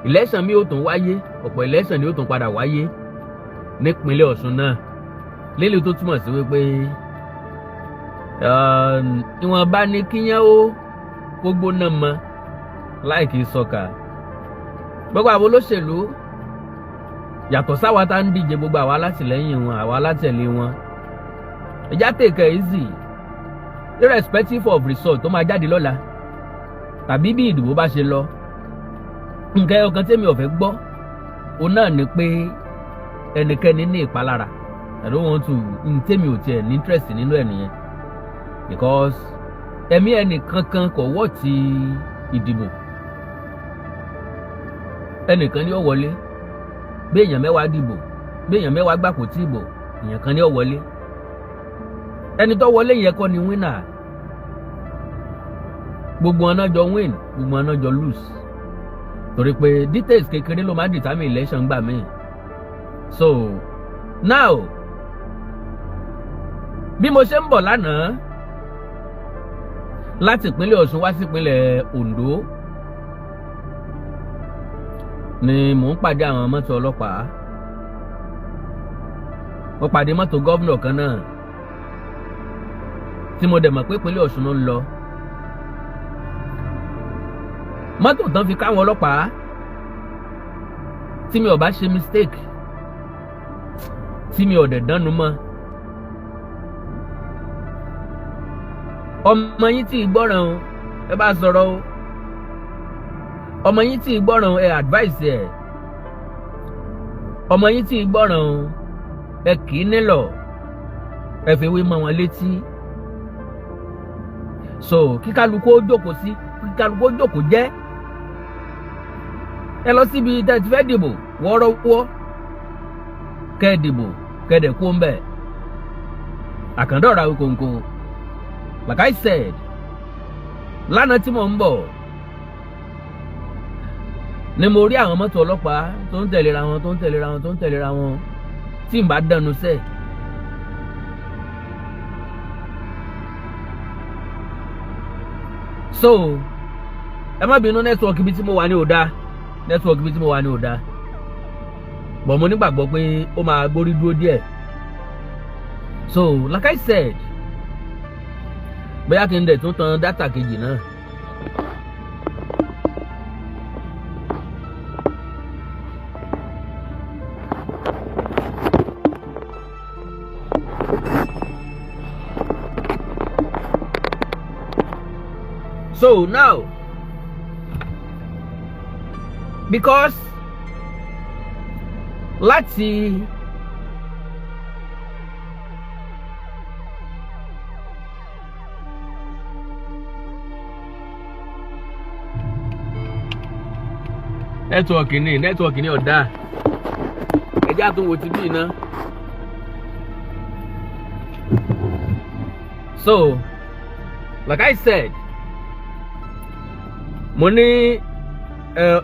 Election mi ò tún wáyé, ọ̀pọ̀ election ni ó tún padà wáyé nípínlẹ̀ Ọ̀ṣun náà lílù, tó túmọ̀ sí wípé ìwọ̀nba ní kíyàn ó kó gbóná mọ́ láì kí sọ̀kà. Gbogbo àwọn olóṣèlú, yàtọ̀ sáwa tá ń díje, gbogbo àwa alátìlẹ́yìn wọn, àwa alátẹ̀lé wọn, ẹ jẹ́ á take it easy irrespective of result tó máa jáde lọ́la tàbí bí ìdìbò bá ṣe lọ. Nǹkan ẹyọ kan tẹ́mi ò fẹ́ gbọ́ òun náà ni pé ẹnikẹ́ni ní ìpalára. I don't want to n tẹ́mi ò tiẹ̀ ní interest nínú ẹ̀ nìyẹn, because ẹ̀mí ẹnì kankan kò wọ́ ti ìdìbò. Ẹnìkan ní ó wọlé. Bí èèyàn 10 dìbò, bí èèyàn 10 gbà kò tí ì bò, èèyàn kan ní ó wọlé. Ẹni tó wọlé yẹn kọ́ ni winner. Gbogbo wọn náà jọ win, gbogbo wọn náà jọ lose, torí pé details kékeré ló máa ń determine election gbà míì. So now, bí mo ṣe ń bọ̀ lánàá láti ìpínlẹ̀ Ọ̀ṣun wá sí ìpínlẹ̀ Oǹdó ni mò ń pàdé àwọn mọ́tò ọlọ́pàá. Mo pàdé mọ́tò governor kan náà tí mo dẹ̀ mọ̀ pé ìpínlẹ̀ Ọ̀ṣun ló ń lọ. Mọ́tò tán fi káwọn ọlọ́pàá, tí mi ò bá ṣe mistake, tí mi ò dẹ̀ dánu mọ́, ọmọ yín tí ì gbọ́ràn o, ẹ bá sọ̀rọ̀ o. Ọmọ yín tí ì gbọ́ràn o, ẹ advice ẹ. Ọmọ yín tí ì gbọ́ràn o, ẹ kì í nílọ̀, ẹ fi wí mọ́ wọn létí. So kíkálukú ó jókòó sí, kíkálukú ó jókòó jẹ́. Ẹ lọ síbi tẹ́ ẹ ti fẹ́ dìbò wọ́ọ́rọ́wọ́, kẹ́ ẹ dìbò, kẹ́ ẹ dẹ̀ kú ń bẹ̀. Àkàndọ̀rọ̀ Awikonko, like I said lánàá tí mò ń bọ̀ ni mo rí àwọn mọ́tò ọlọ́pàá tó ń tẹ̀léra wọn, tó ń tẹ̀léra wọn, tó ń tẹ̀léra wọn, tí n bá dánu sẹ́ẹ̀. So ẹ má bínú, network ibi tí mo wà ní ò dáa, network ibi tí mo wà ní ò dáa, but mo nígbàgbọ́ pé ó máa gbórí dúró díẹ̀. So like I said, bóyá kí n dẹ̀ tún tan data kejì náà. So now, because láti network ní, network ní ọ̀dà, ẹ jẹ́ á tún wo ti bí iná. So like I said, mo ní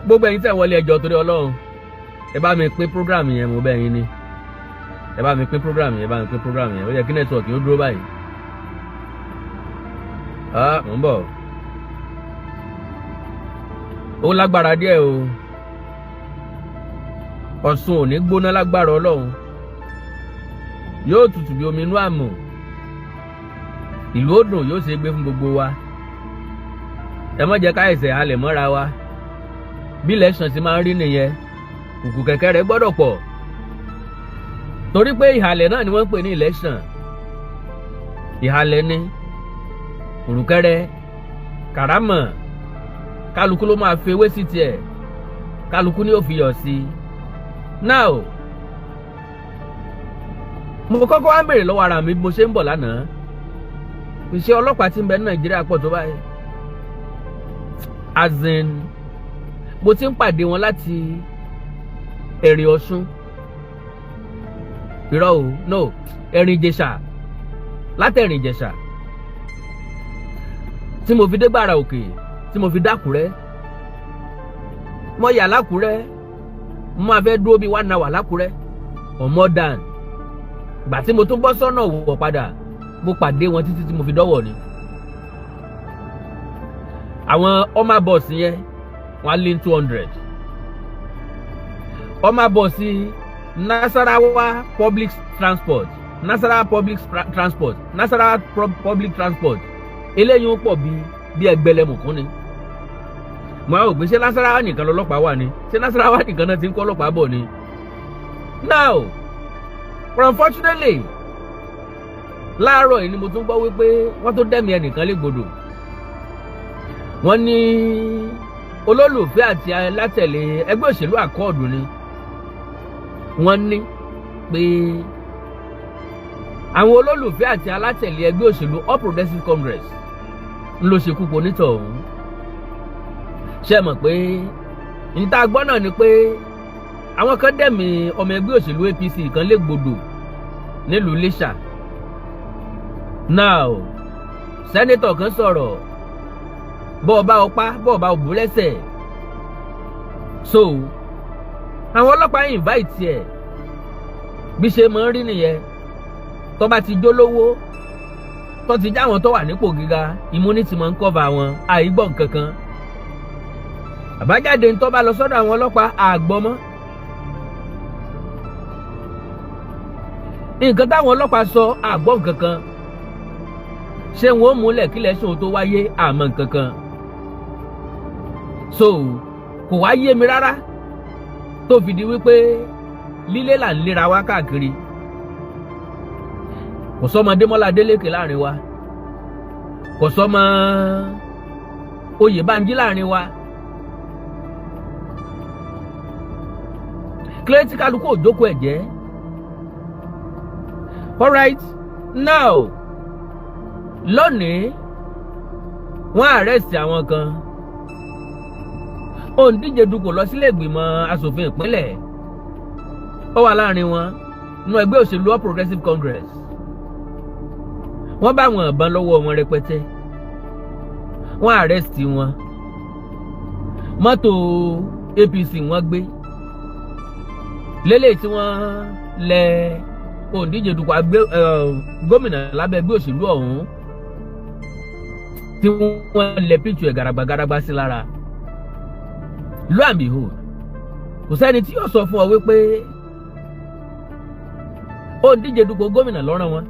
gbogbo ẹ̀yin tẹ́ wọlé, ẹjọ́ torí Ọlọ́run, ẹ bá mi pín program yẹn. Mo bẹ̀ yín ni, ẹ bá mi pín program yẹn, ẹ bá mi pín program yẹn. Ó yẹ kí network yóò dúró báyìí. Ah, mò ń bọ̀. Ó lágbára díẹ̀ o. Ọ̀ṣun ò ní gbóná lágbára Ọlọ́run, yóò tutù bí omi inú àmù. Ìlú ó dùn, yóò ṣe é gbé fún gbogbo wa. Ẹ má jẹ́ ká ẹsẹ̀ halẹ̀ mọ́ra wa. Bí election ṣe máa ń rí nìyẹn. Kùkù kẹ̀kẹ́ rẹ̀ gbọ́dọ̀ pọ̀, torí pé ìhàlẹ̀ náà ni wọ́n ń pè ní election. Ìhàlẹ̀ ni kùrùkẹ́rẹ́ kàrámọ̀. Kálukú ló máa fi ewé sí tiẹ̀, kálukú ni ó fi yọ̀ sí i. Now, mo kọ́kọ́ wá ń béèrè lọ́wọ́ ara mi bí mo ṣe ń bọ̀ lánàá, iṣẹ́ ọlọ́pàá tí ń bẹ ní Nàìjíríà pọ̀ tó báyìí? As in, mo ti ń pàdé wọn láti Ẹ̀rìn Ọ̀ṣun, irọ́ o, no, Ẹ̀rìn Ìjẹ̀ṣà, látẹ̀rìn Ìjẹ̀ṣà tí mo fi dé Gbàrà Òkè, tí mo fi dákúrẹ́. Mo yà lákúrẹ́, mo máa fẹ́ dúró bíi 1 hour lákúrẹ́ or more than. Gbà tí mo tún bọ́ sọ́nà wọ̀ padà, mo pàdé wọn títí tí mo fi dọ́wọ̀ ni. Àwọn ọmọ bọ́ọ̀sì yẹn, wọ́n á lé 200. Ó máa bọ̀ sí Nasarawa Public Transport, Nasarawa Public Transport, Nasarawa Public Transport. Eléyìí ń pọ̀ bí ẹgbẹ̀lẹ́mùkún ni. Mo á rò pé ṣé Nasarawa nìkan lọ́lọ́pàá wà ni? Ṣé Nasarawa nìkan náà ti ń kọ́ ọlọ́pàá bọ̀ ni? Now, unfortunately, láàárọ̀ yìí ni mo tún gbọ́ wípé wọ́n tó dẹ́mi ẹnìkan légbodò. Wọ́n ní olólùfẹ́ àti alátẹ̀lé ẹgbẹ́ òṣèlú Accord ni. Wọ́n ní pé àwọn olólùfẹ́ àti alátẹ̀lé ẹgbẹ́ òṣèlú All Progressives Congress ń ló ṣekú pa onítọ̀hún. Ṣé mọ̀ pé níta gbọ́ náà ni pé àwọn kan dẹ̀mí ọmọ ẹgbẹ́ òṣèlú APC kan légbodò nílùú Iléṣà? Now, senator kan sọ̀rọ̀, bọ́ọ̀bá ọpá bọ́ọ̀bá òbú lẹ́sẹ̀. So àwọn ọlọ́pàá invite ẹ̀. Bí ṣe máa ń rí nìyẹn, tó bá ti jó lówó, tó ti já àwọn tó wà nípò gíga, immunity máa ń cover wọn, àìgbọ́ nǹkan kan. Àbájáde ń tó bá lọ sọ́dọ̀ àwọn ọlọ́pàá, àgbọ́ mọ́. Nǹkan táwọn ọlọ́pàá sọ, àgbọ́ nǹkan kan. Ṣé wọn ó múlẹ̀ kílẹ̀ ṣòun tó wáyé? Àmọ́ nǹkan kan. So kò wá yé mi rárá tó fi di wípé lílé là ń léra wá káàkiri. Kò sọmọ Démọ́lá Adélékè láàrin wa, kò sọmọ Oyèbánjí láàrin wa. Kílẹ̀ tí kálukú òjókòó ẹ̀ jẹ́. Alright, now, lónìí wọ́n arrest àwọn kan. Òǹdíje dupò lọ sílé ìgbìmọ̀ asòfin ìpínlẹ̀, ó wà láàrin wọn nínú ẹgbẹ́ òṣèlú All Progressives Congress. Wọ́n bá wọn ìbọn lọ́wọ́ wọn rẹpẹtẹ, wọ́n arrest wọn. Mọ́tò APC wọ́n gbé lélẹ̀ tí wọ́n lẹ òǹdíje dupò gómìnà lábẹ́ ẹgbẹ́ òṣèlú ọ̀hún, tí wọ́n lẹ píṣù ẹ̀ gàràgbà gàràgbà sí lára. Lo and behold, kò sẹ́ni tí yóò sọ fún ọ wípé òǹdíje dupò gómìnà lọ́rọ̀ wọn.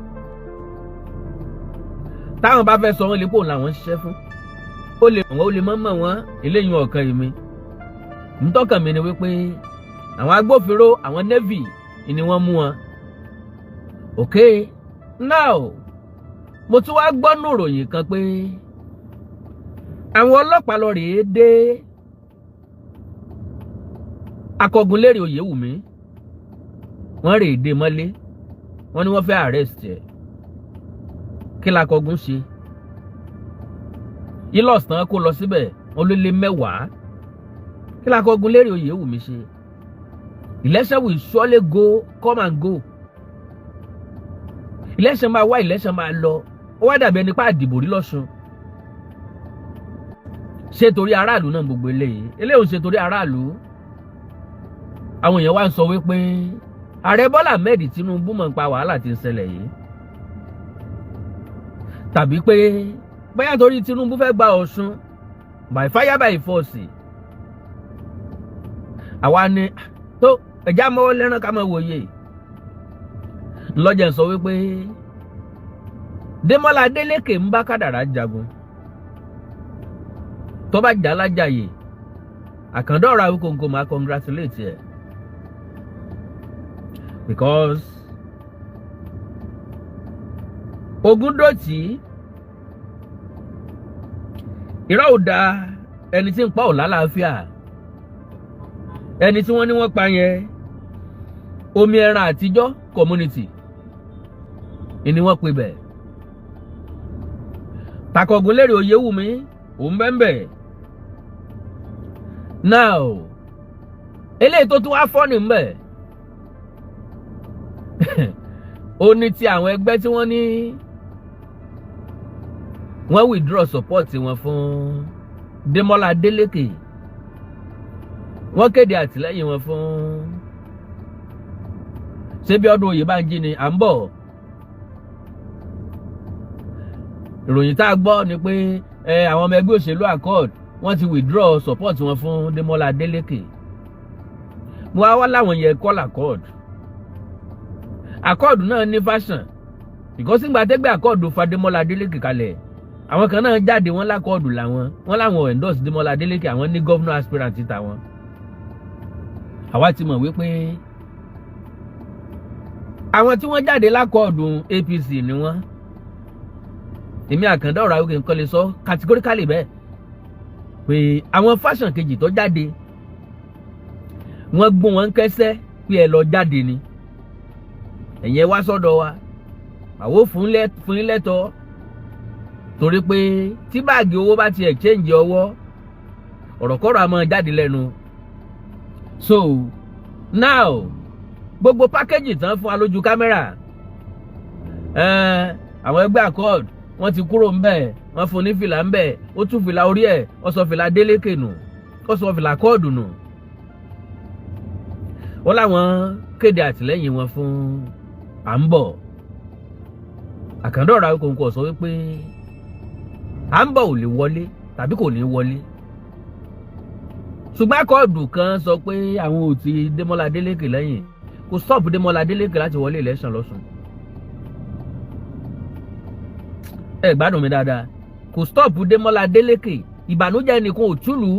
Táwọn bá fẹ́ sọ, wọn lè pò làwọn ń ṣiṣẹ́ fún. Ó lè mọ̀ wọ́n, ó lè mọ̀ mọ̀ wọ́n. Eléyìí ọ̀kan èmi ntọ́kàn mi ni wípé àwọn agbófinró, àwọn navy ni wọ́n mú wọn. Ok, now, mo tún wá gbọ́ nù ròyìn kan pé àwọn ọlọ́pàá lọ rèé dé Akọgunlérè Oyèwùmí. Wọ́n rèé dé mọ́lé, wọ́n ní wọ́n fẹ́ arrest ẹ̀. Kí lakọgun ṣe? Hilux tán kó lọ síbẹ̀, wọ́n ló lé 10. Kí lakọgun lérè Oyèwùmí ṣe? Election will surely go, come and go. Election máa wá, election máa lọ. Ó wá dàbí ẹni pa àdìbò rí lọ́sùn. Ṣé torí aráàlú náà gbogbo eléyìí? Eléyìí ò ṣe torí aráàlú. Àwọn èèyàn wá ń sọ wípé Ààrẹ Bọ́lá Ahmed Tinubu mọ̀ ń pa wàhálà tí ń ṣẹlẹ̀ yìí, tàbí pé bóyá torí Tinubu fẹ́ gba Ọ̀ṣun by fire by force. Àwa ni tó ẹ̀já mọ́wọ́ lẹ́rán ká máa wòye. Ńlọ́jà ń sọ wípé Démọ́lá Adélékè ń bá kádàrá jagun. Tó bá jà lájàyè, àkàndọ̀rọ̀ Awíkonko máa congratulate ẹ̀, because Ogúndòtí irọ́ ò da. Ẹni tí ń pa ò lálàáfíà. Ẹni tí wọ́n ní wọ́n pa yẹn, Omi Ẹran Àtijọ́ community ni wọ́n pe bẹ̀. Takọ̀gùn lérè Oyèwùmí òun bẹ́ẹ̀. Now, eléyìí tó tún wá fọ́ ní mbẹ̀, ó ní ti àwọn ẹgbẹ́ tí wọ́n ní wọ́n withdraw support wọn fún Démọ́lá Adélékè, wọ́n kéde àtìlẹ́yìn wọn fún ṣé bí ọdún Oyèbánjí ni à ń bọ̀. Ìròyìn tá a gbọ́ ni pé àwọn ọmọ ẹgbẹ́ òṣèlú Accord, wọ́n ti withdraw support wọn fún Démọ́lá Adélékè. Mo wá wá láwọn yẹn kọ́ l'Accord. Accord náà ní faction, because ńgbà tẹ́gbẹ́ Accord fa Démọ́lá Adélékè kalẹ̀, àwọn kan náà jáde, wọ́n l'Accord làwọn, wọ́n láwọn endorse Démọ́lá Adélékè, àwọn ní governor aspirant tàwọn. Àwa ti mọ̀ wípé àwọn tí wọ́n jáde l'Accord, APC ni wọ́n. Èmi Àkàndá ọ̀rọ̀ àwọn nǹkan lè sọ categorically bẹ́ẹ̀ pé àwọn faction kejì tó jáde, wọ́n gbọ́n wọn kẹ́sẹ́ pé ẹ lọ jáde ni, ẹ̀yin ẹ wá sọ́dọ̀ wa, àwo fún yín lẹ́tọ̀ọ́, torí pé tí báàgì owó bá ti exchange ọwọ́, ọ̀rọ̀kọ́rọ̀ á máa jáde lẹ́nu. So now, gbogbo package tán fún wa lójú kámẹ́rà, àwọn ẹgbẹ́ Accord, wọ́n ti kúrò ńbẹ̀, wọ́n fún ní fìlà ńbẹ̀, ó tún fìlà orí ẹ̀, ó sọ fìlà Délékè nù, ó sọ fìlà Accord nù. Wọ́n láwọn kéde àtìlẹ́yìn wọn fún à ń bọ̀. Àkàndọ̀rọ̀ Awíkonko sọ wípé à ń bọ̀ ò lè wọlé tàbí kò ní wọlé, ṣùgbọ́n Accord kan sọ pé àwọn ò ti Démọ́lá Adélékè lẹ́yìn, kò stop Démọ́lá Adélékè láti wọlé election lọ́sùn. Ẹ gbádùn mi dáadáa, kò stop Démọ́lá Adélékè. Ìbànújẹ́ ẹnìkan ò túlù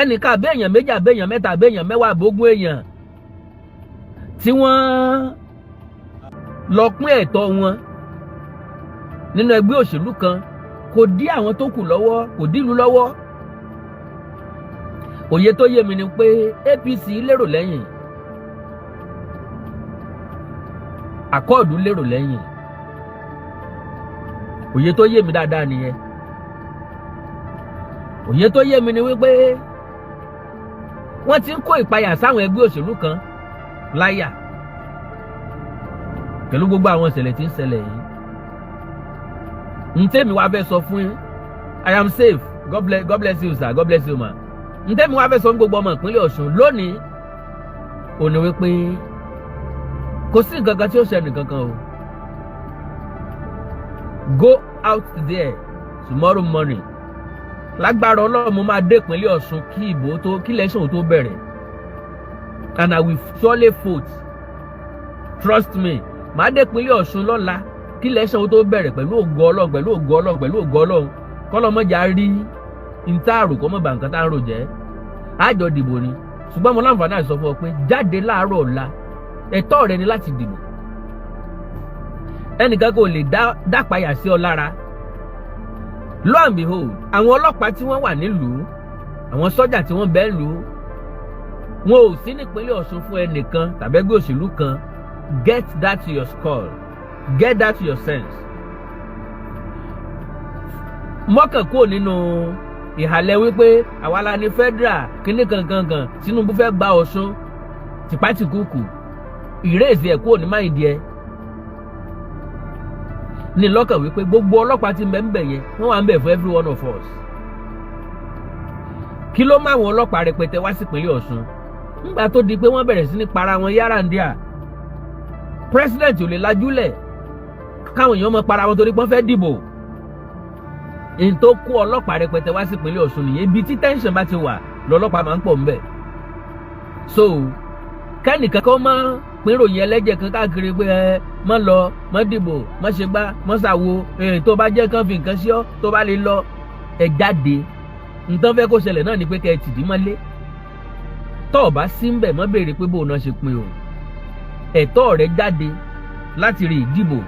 ẹnìkan, àbí èèyàn méjì, àbí èèyàn mẹ́ta, àbí èèyàn mẹ́wàá, àbógún èèyàn tí wọ́n lọ pín ẹ̀tọ́ wọn nínú ẹgbẹ́ òṣèlú kan, kò dí àwọn tó kù lọ́wọ́, kò dí ìlú lọ́wọ́. Òye tó yé mi ni pé APC lérò lẹ́yìn, Accord lérò lẹ́yìn. Òye tó yé mi dáadáa nìyẹn. Òye tó yé mi ni wípé wọ́n ti ń kó ìpayà sáwọn ẹgbẹ́ òṣèlú kan láyà pẹ̀lú gbogbo àwọn ìṣẹ̀lẹ̀ tí ń ṣẹlẹ̀ yìí. Ntẹ́mi wá fẹ́ sọ fún yín, I am safe. God bless, God bless you, sir. God bless you, ma. Ntẹ́mi wá fẹ́ sọ fún gbogbo ọmọ ìpínlẹ̀ Ọ̀ṣun lónìí ò ní wípé kò sí nǹkan kan tí ó ṣe nǹkan kan o. Go out there tomorrow morning. Lágbára Ọlọ́run, mo máa dé ìpínlẹ̀ Ọ̀ṣun kí ìbò tó, kí election tó bẹ̀rẹ̀, and I will surely vote. Trust me, màá dé ìpínlẹ̀ Ọ̀ṣun lọ́la kí election tó bẹ̀rẹ̀, pẹ̀lú ògo Ọlọ́run, pẹ̀lú ògo Ọlọ́run, pẹ̀lú ògo Ọlọ́run. Kọ́lọ́mọ́jà rí ntaàrò kọ́ mọ́ bá nǹkan tá à ń rò jẹ́. Àjọ dìbò ni, ṣùgbọ́n mo láǹfààní àti sọ fún ọ pé jáde láàárọ̀ ọ̀la, ẹ̀tọ́ rẹ ni láti dìbò. Ẹnìkan kò lè dápayà sí ọ lára. Lo and behold, àwọn ọlọ́pàá tí wọ́n wà nílùú, àwọn sọ́jà tí wọ́n bẹ́ẹ̀ lù ú, wọn ò sí nípínlẹ̀ Ọ̀ṣun fún ẹnìkan tàbí ẹgbẹ́ òṣèlú kan. Get that to your skull, get that to your sense. Mọ́kàn kúrò nínú ìhàlẹ̀ wípé àwa la ní federal kíní kankankan, Tinubu fẹ́ gba Ọ̀ṣun tìpátìkúùkù. Ìrèsì ẹ̀ kúrò ní mind ẹ ní lọ́kàn wípé gbogbo ọlọ́pàá tí ń bẹ ń bẹ̀ yẹn, wọ́n wà ń bẹ̀ fún every one of us. Kí ló má àwọn ọlọ́pàá rẹpẹtẹ wá sípínlẹ̀ Ọ̀ṣun ńgbà tó di pé wọ́n bẹ̀rẹ̀ sí ní para wọn yára ń díà? President ò lè lajúlẹ̀ káwọn èèyàn mọ para wọn torí pé wọ́n fẹ́ dìbò. Èyí tó kó ọlọ́pàá rẹpẹtẹ wá sípínlẹ̀ Ọ̀ṣun nìyẹn. Ibi tí tension bá ti wà lọ́lọ́pàá máa ń pọ̀ ńbẹ̀. So kẹ́nìkan kọ́ máa pín ròyìn ẹlẹ́jẹ̀ kan káàkiri pé ẹ má lọ, má dìbò, má ṣe gbá, má ṣàwo, tó bá jẹ́ kán fi nǹkan sí ọ, tó bá lè lọ, ẹ jáde. Nǹkan fẹ́ kó ṣẹlẹ̀ náà ni pé kẹ́ ẹ tìdí mọ́lé. Tọ́ ọ bá sí ń bẹ̀, mọ́ béèrè pé bóun náà ṣe pin o. Ẹ̀tọ́ rẹ, jáde láti rí ìdìbò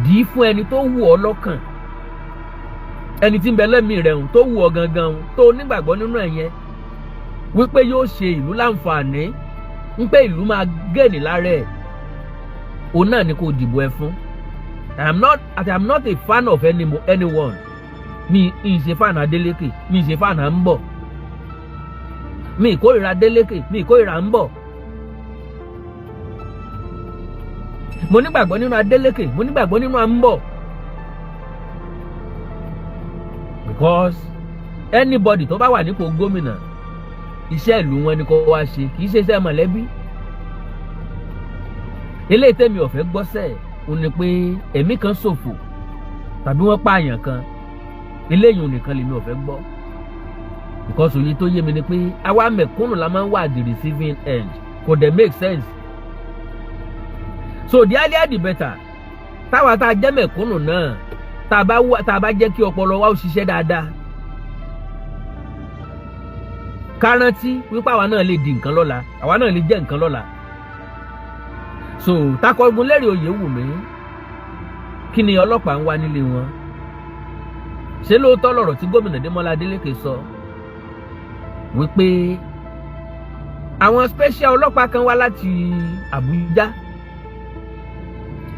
dì í fún ẹni tó wù ọ́ lọ́kàn, ẹni tí ń bẹ lẹ́mìí rẹ̀ tó wù ọ́ gangan, tó nígbàgbọ́ nínú ẹ̀ yẹn wípé yóò ṣe ìlú láǹfààní, ń pé ìlú máa gẹ̀ẹ́nì lára ẹ̀, òun náà ni kò dìbò ẹ fún. I am not a fan of anyone. Mi ì ṣe fan Adeleke, mi ì ṣe fan à ń bọ̀, mi ìkórìíra Adeleke, mi ìkórìíra ń bọ̀. Mo nígbàgbọ́ nínú Adeleke, mo nígbàgbọ́ nínú à ń bọ̀, because anybody tó bá wà nípò gómìnà, iṣẹ́ ìlú wọn ni kò wá ṣe, kì í ṣe iṣẹ́ mọ̀lẹ́bí. Eléyìí tẹ́mi ọ̀fẹ́ gbọ́sẹ̀ ò ní pé ẹ̀mí kan ṣòfò tàbí wọ́n pààyàn kan, eléyìí nìkan lèmi ọ̀fẹ́ gbọ́. Because òye tó yé mi ni pé àwa mẹ̀kúnnù la máa ń wà the receiving end. Kò dẹ̀ make sense. So the earlier the better. Táwa tá a jẹ́ mẹ̀kúnnù náà, tá a bá jẹ́ kí ọpọlọ wa ó ṣiṣẹ́ dáadáa, ká rántí wípé àwa náà lè di nǹkan lọ́la, àwa náà lè jẹ́ nǹkan lọ́la. So takọgun Lérè Oyèwùmí, kí ni ọlọ́pàá ń wá nílé wọn? Ṣé lóòótọ́ lọ̀rọ̀ tí gómìnà Démọ́lá Adélékè sọ wípé àwọn special ọlọ́pàá kan wá láti Àbújá,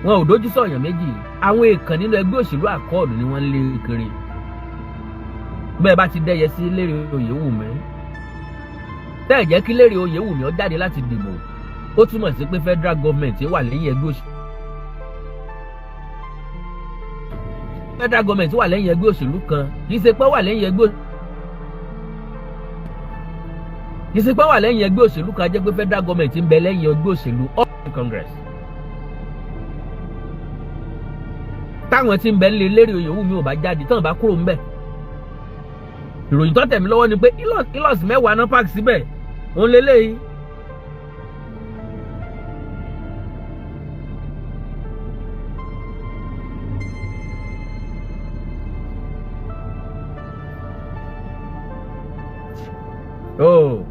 wọn ò dójú sọ̀yàn méjì, àwọn èèkàn nínú ẹgbẹ́ òṣèlú Accord ni wọ́n ń lé kiri? Bẹ́ẹ̀ bá ti dẹ́yẹ sí Lérè Oyèwùmí, tẹ́ ẹ̀ jẹ́ kí Lérè Oyèwùmí ó jáde láti dìbò, ó túmọ̀ sí pé federal government wà lẹ́yìn ẹgbẹ́ òṣèlú, federal government wà lẹ́yìn ẹgbẹ́ òṣèlú kan. Kì í ṣe pé wà lẹ́yìn ẹgbẹ́, kì í ṣe pé wà lẹ́yìn ẹgbẹ́ òṣèlú kan, jẹ́ pé federal government ń bẹ lẹ́yìn ẹgbẹ́ òṣèlú All Congress. Táwọn tí ń bẹ nílé Lérè Oyèwùmí ò bá jáde, tán bá kúrò ńbẹ̀, ìròyìn tó tẹ̀ mí lọ́wọ́ ni pé Hilux 10 náà park síbẹ̀, òun lélẹ́yìí. Oh,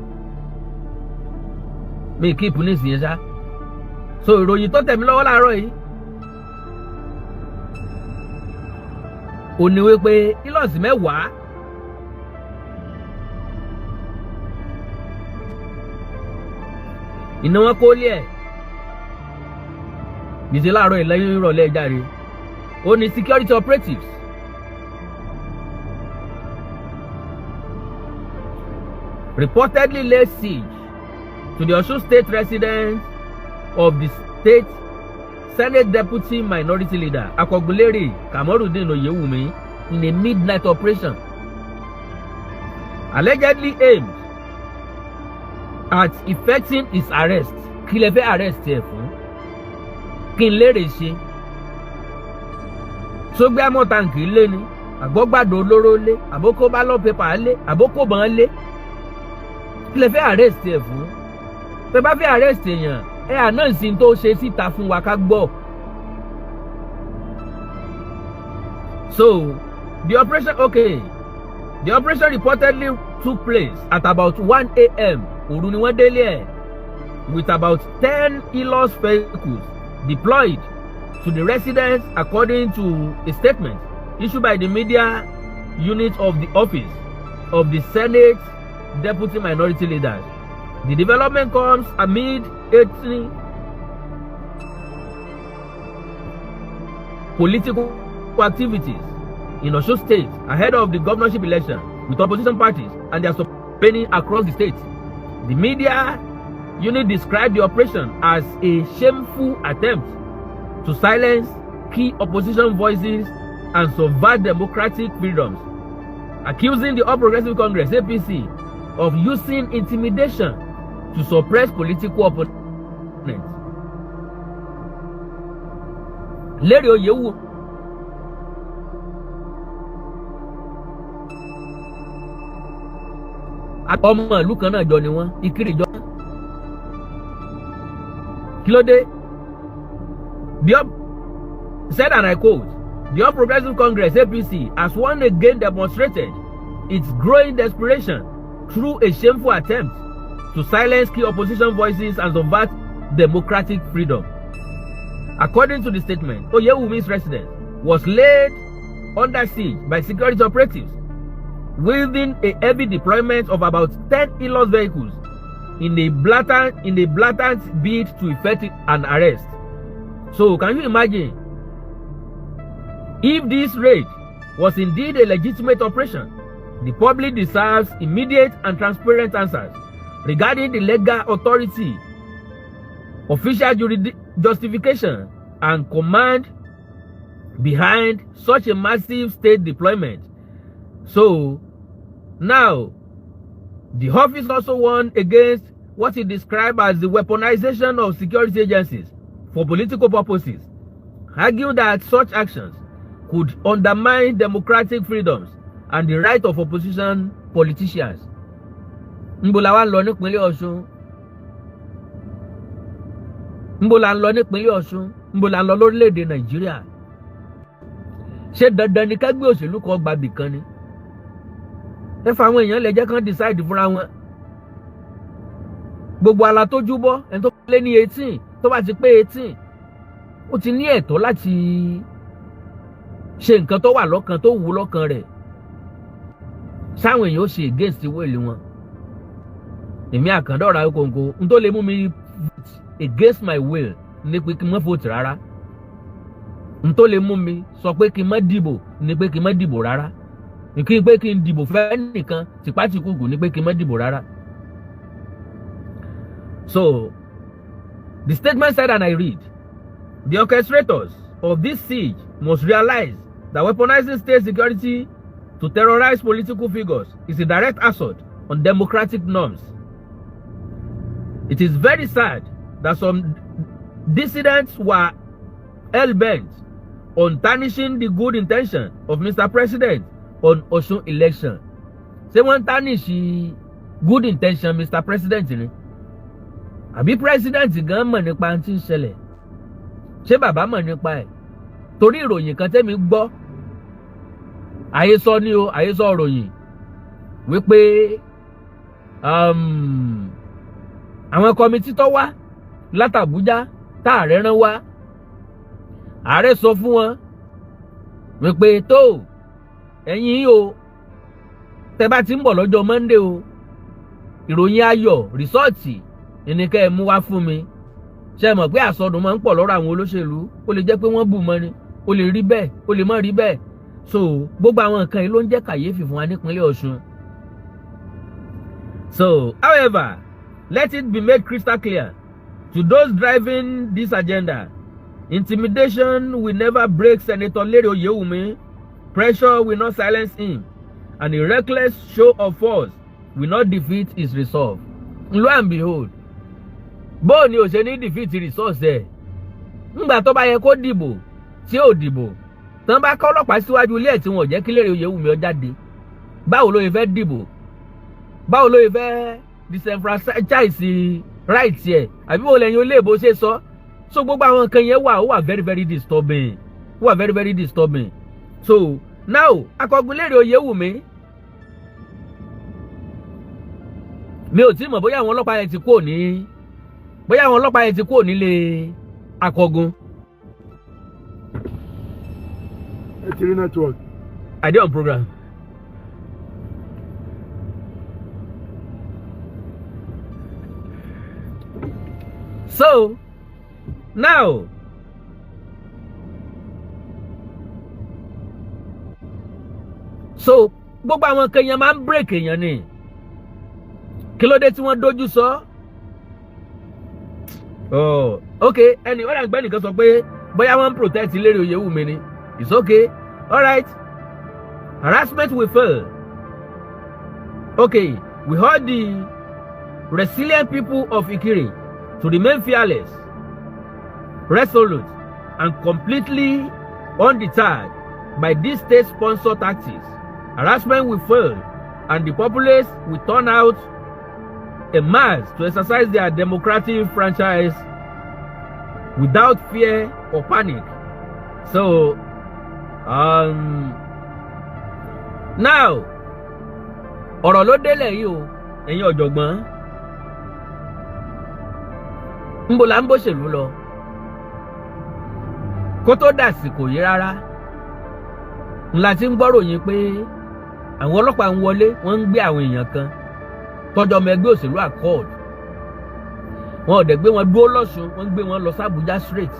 mi keep nísìnyẹn ṣá. So ìròyìn tó tẹ̀ mí lọ́wọ́ láàárọ̀ yìí ò ní wípé Hilux 10 iná wọn kó lé ẹ̀ gbèsè láàárọ̀ ìlẹ́yìn ìrọ̀lẹ́ jáde. Ó ní security operatives reportedly laid siege to the Osun State residence of the state Senate Deputy Minority Leader Akogunlere Kamorudeen Oyewumi in a midnight operation allegedly aimed at effecting his arrest. Kí lẹ fẹ́ arrest ẹ̀ fún? Kí n lérè ṣe sógbé amọ̀ tank lé ni, àgbọ́gbàdo olóró lé, àbókó ballot paper lé, àbókó bọ́n lé? Kí lẹ fẹ́ arrest ẹ̀ fún? Tẹ bá fẹ́ arrest èèyàn, ẹ announce tó ṣe síta fún wa ká gbọ́. So the operation, okay, the operation reportedly took place at about 1 a.m., òru ni wọ́n délé ẹ̀, with about 10 Hilux vehicles deployed to the residence, according to a statement issued by the media unit of the office of the Senate Deputy Minority Leader. The development comes amid 18 political activities in Osun State ahead of the governorship election, with opposition parties and their campaigning across the state. The media unit described the operation as a shameful attempt to silence key opposition voices and subvert democratic freedoms, accusing the All Progressive Congress, APC, of using intimidation to suppress political opponents. Lérè Oyèwù ọmọ ìlú kan náà jọ ni wọ́n, Ìkirè jọ. Kí ló dé? The up said, and I quote, "The All Progressive Congress, APC, has once again demonstrated its growing desperation through a shameful attempt to silence key opposition voices and subvert democratic freedom." According to the statement, Oyewumi's residence was laid under siege by security operatives within a heavy deployment of about 10 Hilux vehicles in a blatant bid to effect an arrest. So can you imagine, if this raid was indeed a legitimate operation, the public deserves immediate and transparent answers regarding the legal authority, official justification, and command behind such a massive state deployment. So now, the office also warned against what it described as the weaponization of security agencies for political purposes, arguing that such actions could undermine democratic freedoms and the right of opposition politicians. Ńbo la wá ń lọ nípínlẹ̀ Ọ̀ṣun? Ńbo la ń lọ nípínlẹ̀ Ọ̀ṣun? Ńbo la ń lọ lórílẹ̀‐èdè Nàìjíríà? Ṣé dandan ni kẹ́gbẹ́ òṣèlú kan gbàbì kan ni? Ẹ fa àwọn èèyàn lè jẹ́ kán decide fúnra wọn. Gbogbo ala tójú bọ́, ẹni tó lé ní 18, tó bá ti pé 18, ó ti ní ẹ̀tọ́ láti ṣe nǹkan tó wà lọ́kàn, tó wù lọ́kàn rẹ̀. Sáwọn èèyàn ó ṣe against will wọn? Èmi àkàndọ̀rà kòǹkò n tó lè mú mi vote against my will ní pé kí n má vote rárá. N tó lè mú mi sọ pé kí n má dìbò ní pé kí n má dìbò rárá. Kí n pé kí n dìbò fẹ́ nìkan tìpátìkùkù ní pé kí n má dìbò rárá. So the statement said, and I read, "The orchestrators of this siege must realize that weaponizing state security to terrorize political figures is a direct assault on democratic norms. It is very sad that some dissidents were hell-bent on tarnishing the good intention of Mr. President on Osun election." Ṣé wọ́n tarnish good intention Mr. President ni? Àbí president gan mọ̀ nípa tí ń ṣẹlẹ̀? Ṣé bàbá mọ̀ nípa ẹ̀? Torí ìròyìn kan tẹ́mi gbọ́, àhesọ ni o, àhesọ ìròyìn wípé àwọn committee tó wá látàbújá tá ààrẹ rán wá, ààrẹ sọ fún wọn wípé tó ẹ̀yin o, tẹ́ bá ti ń bọ̀ lọ́jọ́ Monday o, ìròyìn ayọ̀, result ní kẹ́ ẹ mú wá fún mi. Ṣe mọ̀ pé àsọdùn máa ń pọ̀ lọ́rọ̀ àwọn olóṣèlú? Ó lè jẹ́ pé wọ́n bù mọ́ ni, ó lè rí bẹ́ẹ̀, ó lè má rí bẹ́ẹ̀. So gbogbo àwọn nǹkan yìí ló ń jẹ́ kàyéfì fún wa nípínlẹ̀ Ọ̀ṣun. So, however, let it be made crystal clear to those driving this agenda: intimidation will never break Senator Lere Oyewumi, pressure will not silence him, and a reckless show of force will not defeat his resolve. Lo and behold, bóò ni ò ṣe ní defeat resolve ẹ̀ ńgbà tó bá yẹ kó dìbò tí ò dìbò, tán bá kọ́ ọlọ́pàá síwájú ilé ẹ̀ tí wọn ò jẹ́ kí Lérè Oyèwùmí ó jáde, báwo ló yẹ fẹ́ dìbò? Báwo ló yẹ fẹ́ disenfranchise right ẹ̀? Àbí bó lẹ́yìn olóòbó ṣe sọ? So gbogbo àwọn nǹkan yẹn wà, ó wà very very disturbing, ó wà very very disturbing. So now, akọgun Lérè Oyèwùmí, mi ò tí mọ̀ bóyá àwọn ọlọ́pàá yẹn ti kúrò ní, bóyá àwọn ọlọ́pàá yẹn ti kúrò nílé akọgun. Ẹ ti rí network. I dey on program. So now, so gbogbo àwọn nǹkan yẹn máa ń break èèyàn ni. Kí ló dé tí wọ́n dojú sọ? Oh, ok, ẹni wọ́n dàgbẹ́ nìkan sọ pé bóyá wọ́n ń protect Lérè Oyèwùmí ni. It's okay, alright. Harassment will fail. Okay, we heard the resilient people of Ikire to remain fearless, resolute, and completely undeterred by this state-sponsored tactics. Harassment will fail, and the populace will turn out en masse to exercise their democratic franchise without fear or panic. So, now, ọ̀rọ̀ ló délẹ̀ yìí o, ẹ̀yin ọ̀jọ̀gbọ́n. Ńbo la ń bóṣèlú lọ? Kó tó dàsìkò yìí rárá ńlá tí ń gbọ́ròyìn pé àwọn ọlọ́pàá ń wọlé, wọ́n ń gbé àwọn èèyàn kan tọ́jọ́ ọmọ ẹgbẹ́ òṣèlú Accord. Wọn ò dẹ̀ gbé wọn dúró lọ́sùn, wọ́n ń gbé wọn lọ sí Àbújá straight.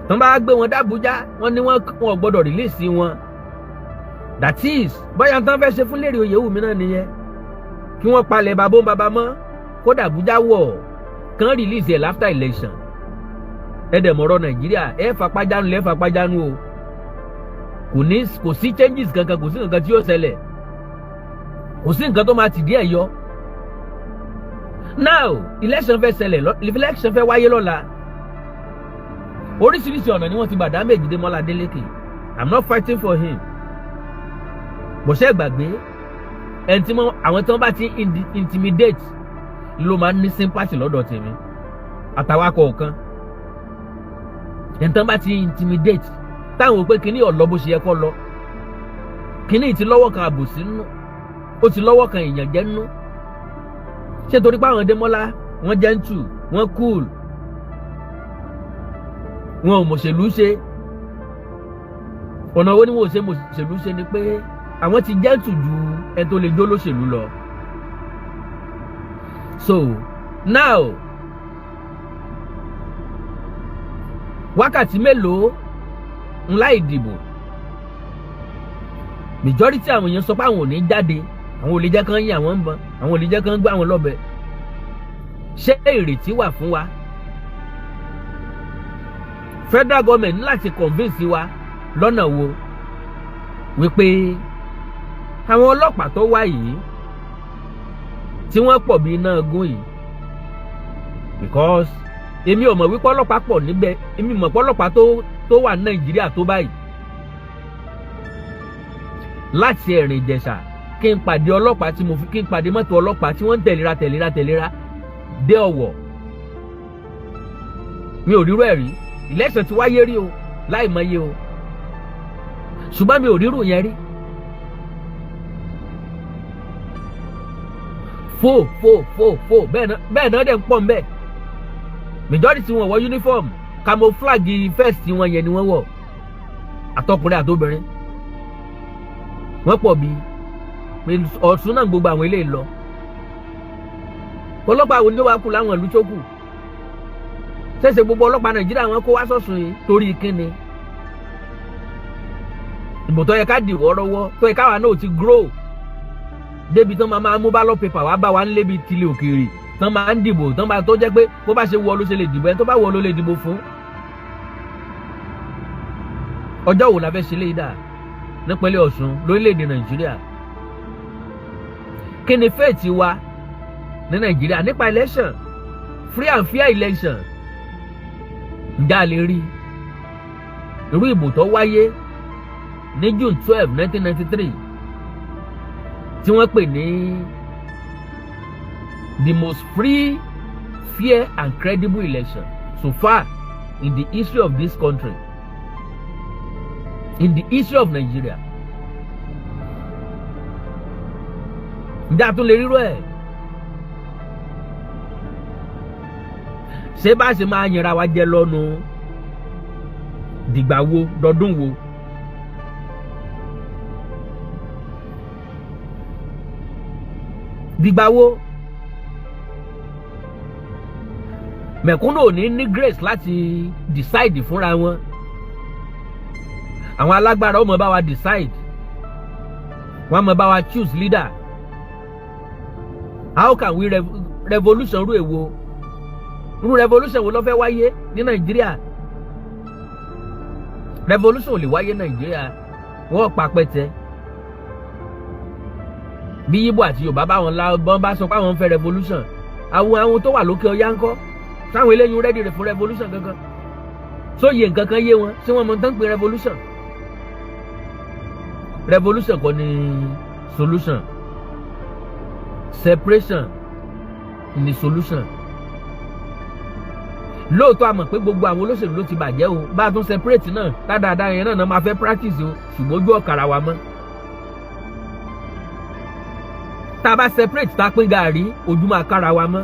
Tọ́n bá gbé wọn dàbújá, wọ́n ní wọ́n ò gbọ́dọ̀ release wọn. That is, bóyá tán fẹ́ ṣe fún Lérè Oyèwùmí náà nìyẹn, kí wọ́n palẹ̀ bàbá ń bàbá mọ́, kó dàbújá wọ̀, kán release ẹ̀ after election. Ẹ dẹ̀ mọ̀rọ̀ Nàìjíríà, ẹ fapájánu lẹ́ fapájánu o. Kò ní, kò sí changes kankan, kò sí nǹkan tí yóò ṣẹlẹ̀, kò sí nǹkan tó máa tìdí ẹ̀ yọ. Now, election fẹ́ ṣẹlẹ̀, election fẹ́ wáyé lọ́la. Oríṣiríṣi ọ̀nà ni wọ́n ti gbà damage Démọ́lá Adélékè. I'm not fighting for him. Bọ̀ṣẹ́ gbàgbé Ẹni tí wọ́n, àwọn tí wọ́n bá ti intimidate ló máa ń ní sympathy lọ́dọ̀ tèmi àtàwọn akọ̀ọ̀kan. Ẹni tí wọ́n bá ti intimidate, táwọn ò pé kíní ọ̀lọ́ bó ṣe yẹ kó lọ, kíní ti lọ́wọ́ kan àbòsí nínú, ó ti lọ́wọ́ kan ìyànjẹ nínú. Ṣé torí pé àwọn Démọ́lá, wọ́n gentle, wọ́n cool, wọn ò mọ̀ṣèlú ṣe? Ọ̀nà wo ni wọn ò ṣe mọ̀ṣèlú ṣe? Ni pé àwọn ti gentle ju ẹni tó lè jó lóṣèlú lọ. So now, wákàtí mélòó ńlá ìdìbò? Majority àwọn èèyàn sọ pé àwọn ò ní jáde, àwọn ò lè jẹ́ kán yín àwọn ń bọn, àwọn ò lè jẹ́ kán gbé àwọn lọ́bẹ. Ṣé ìrètí wà fún wa? Federal government ní láti convince wa lọ́nà wo wípé àwọn ọlọ́pàá tó wá yìí, tí wọ́n pọ̀ bí iná gún yìí, because èmi ò mọ̀ wípé ọlọ́pàá pọ̀ níbẹ̀. Èmi mọ̀ pé ọlọ́pàá tó wà ní Nàìjíríà tó báyìí. Láti Ẹ̀rìn Ìjẹ̀ṣà, kí n pàdé ọlọ́pàá tí mo fi kí n pàdé mọ́tò ọlọ́pàá tí wọ́n ń tẹ̀léra tẹ̀léra tẹ̀léra dé Ọ̀wọ̀, mi ò rírú ẹ̀ rí. Election ti wáyé rí o, láì mọye o, ṣùgbọ́n mi ò rírú yẹn rí. Fò fò fò fò bẹ́ẹ̀ náà dẹ̀ ń pọ̀ mbẹ́. Majority wọn wọ uniform, camouflage vest wọn yẹn ni wọ́n wọ̀, àtọkùnrin àtobìnrin. Wọ́n pọ̀ bíi pé Ọ̀ṣun náà gbogbo àwọn eléyìí lọ. Ọlọ́pàá wo ni ó wá kú láwọn ìlú tó kù? Ṣẹ̀ṣẹ̀ gbogbo ọlọ́pàá Nàìjíríà wọn kó wá sọ̀sùn yìí torí kíni? Ìbò tó yẹ ká dì wọ́ọ́rọ́wọ́, tó yẹ káwa náà ti grow débi tán máa máa mú ballot paper wá bá wa ń lébi tilẹ̀ òkèèrè tán máa ń dìbò, tán máa tó jẹ́ pé bó bá ṣe wọ ló ṣe lè dìbò, ẹni tó bá wọ ló lè dìbò fún. Ọjọ́ wo la fẹ́ ṣe léyìí dà nípínlẹ̀ Ọ̀ṣun, lórílẹ̀‐èdè Nàìjíríà? Kí ni fate wa ní Nàìjíríà nípa election, free and fair election? Ǹjẹ́ a lè rí irú ìbò tó wáyé ní June 12, 1993, tí wọ́n pè ní the most free, fair and credible election so far in the history of this country, in the history of Nigeria? Ǹjẹ́ a tún lè rírọ ẹ̀? Ṣé bá ṣe máa yanra wa jẹ lọ́nu dìgbà wo, dọdún wo? Dìgbà wo? Mẹ̀kúnnù ò ní ní grace láti decide fúnra wọn. Àwọn alágbára ó mọ bá wa decide, wọ́n mọ bá wa choose leader. How can we revolution rú èwo? Irú revolution wo ló fẹ́ wáyé ní Nàìjíríà? Revolution ò lè wáyé Nàìjíríà. Wọ́n pa pẹ́tẹ́ bí Yíbò àti Yorùbá báwọn la bọ́n bá sọ pé àwọn ń fẹ́ revolution. Àwọn tó wà lókè ọyá ńkọ́? Sáwọn eléyìí ready rẹ̀ fún revolution kankan? Sóye nǹkan kan yé wọn? Ṣé wọ́n mọ tán pé revolution? Revolution kọ́ ni solution, separation ni solution. Lóòótọ́, a mọ̀ pé gbogbo àwọn olóṣèlú ló ti bàjẹ́ o. Bá a tún separate náà dáadáa yẹn náà máa fẹ́ practice o, ṣùgbọ́n ojú ọ̀kàrà wa mọ́. Tá a bá separate, tá a pín gàárì, ojú máa kára wa mọ́.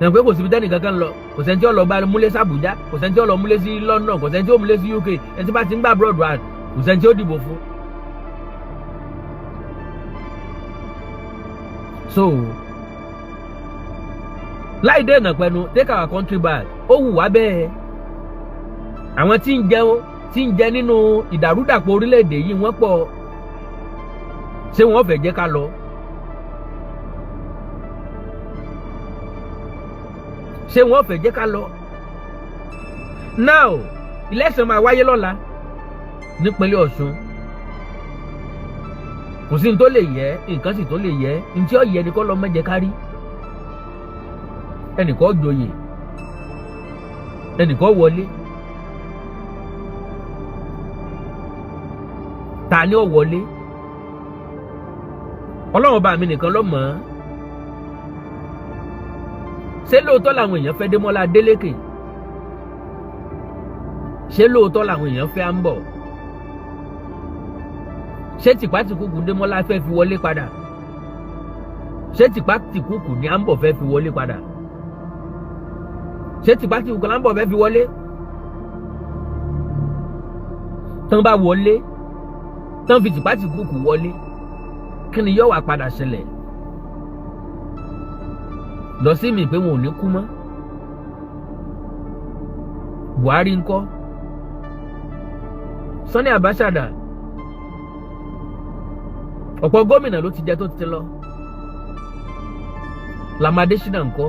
Ẹ̀ pé kò síbi tẹ́nì kankan lọ. Kò sẹ́ni tí ó lọ bá múlé sí Àbújá, kò sẹ́ni tí ó lọ múlé sí London, kò sẹ́ni tí ó múlé sí UK. Ẹni tí bá ti ń gbà abroad wà, kò sẹ́ni tí ó dìbò fún. So láì dènà pẹ̀lú, take our country back. Ó wù wá bẹ́ẹ̀. Àwọn tí ń jẹun, tí ń jẹ nínú ìdàrúdàpọ̀ orílẹ̀-èdè yìí, wọ́n pọ̀. Ṣé wọ́n fẹ́ jẹ́ ká lọ? Ṣé wọ́n fẹ́ jẹ́ ká lọ? Now, election máa wáyé lọ́la nípínlẹ̀ Ọ̀ṣun. Kò sí ní tó lè yẹ, nǹkan sì tó lè yẹ. Ní tí ó yẹ ni kọ́ lọ́ mẹ́jẹ kárí. Ẹnìkan joyè, ẹnìkan wọlé. Ta ni ó wọlé? Ọlọ́run bá mi nìkan ló mọ̀ ọ́n. Ṣé lóòótọ́ làwọn èèyàn fẹ́ Démọ́lá Adélékè? Ṣé lóòótọ́ làwọn èèyàn fẹ́ Àǹbọ̀? Ṣé tìpátìkúkù Démọ́lá fẹ́ fi wọlé padà? Ṣé tìpátìkúkù ní Àǹbọ̀ fẹ́ fi wọlé padà? Ṣé tìpátìkúkù l'Àǹbọ̀ fẹ́ fi wọlé? Tán bá wọlé, tán fi tìpátìkúkù wọlé, kí ni yóò wá padà ṣẹlẹ̀? Lọ sí mi pé wọn ò ní kú mọ́. Buhari ńkọ́? Sani Abacha dà? Ọ̀pọ̀ gómìnà ló ti jẹ tó ti lọ. Lam Adesina ńkọ́?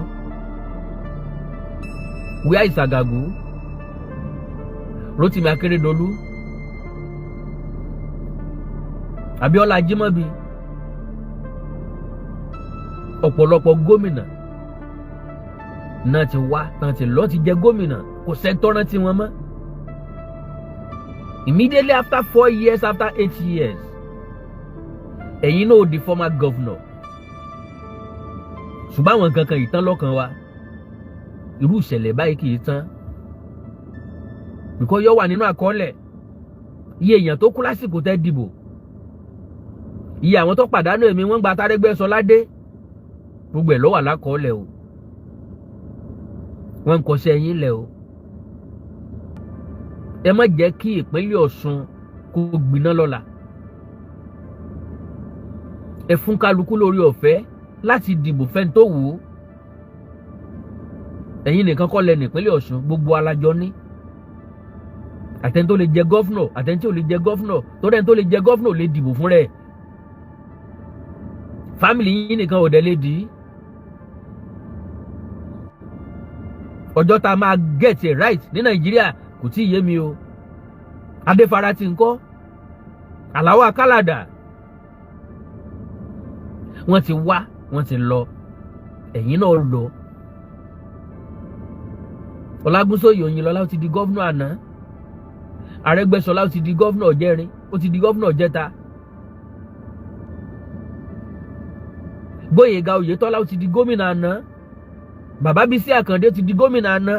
Where is Agagu? Rotimi Akeredolu, Abiola Ajimobi, ọ̀pọ̀lọpọ̀ gómìnà náà ti wá, náà ti lọ, ti jẹ gómìnà, kò sẹ́ńtọ́ rántí wọn mọ́. Immediately after 4 years, after 8 years, ẹ̀yin náà ó di former governor. Ṣùgbọ́n àwọn nǹkan kan ìtàn lọ́kàn wa, irú ìṣẹ̀lẹ̀ báyìí kì í tán, because yóò wà nínú àkọọ́lẹ̀ iye èèyàn tó kú lásìkò tẹ́ dìbò, iye àwọn tó pàdánù ẹ̀mí wọ́n gba Tárẹ́gbẹ́ṣọlá dé, gbogbo ẹ̀ ló wà lákọọ́lẹ̀ o. Wọ́n ń kọsẹ́ yín lẹ̀ o. Ẹ má jẹ́ kí ìpínlẹ̀ Ọ̀ṣun kó gbiná lọ́la. Ẹ fún kálukú lórí ọ̀fẹ́ láti dìbò fẹ́ni tó wù ú. Ẹ̀yin nìkan kọ́ lẹ nípínlẹ̀ Ọ̀ṣun, gbogbo alájọ ní. Àtẹni tó lè jẹ governor, àtẹni tí ò lè jẹ governor, tó dẹ́ni tó lè jẹ governor lè dìbò fún rẹ̀. Family yín nìkan ò dẹ̀ lè dì í. Ọjọ́ tá a máa get it right ní Nàìjíríà kò tí ì yé mi o. Adéfarati ńkọ́? Àlàó Akálàdà, wọ́n ti wá, wọ́n ti lọ, ẹ̀yin náà lọ. Ọlágúnsóyè Òyìnlọ́lá ó ti di governor àná. Arẹ́gbẹ́ṣọlá ó ti di governor jẹ́rin, ó ti di governor jẹ́ta. Gbóyèga Oyètọ́lá ó ti di gómìnà àná. Bàbá Bísí Àkàndé ó ti di gómìnà àná.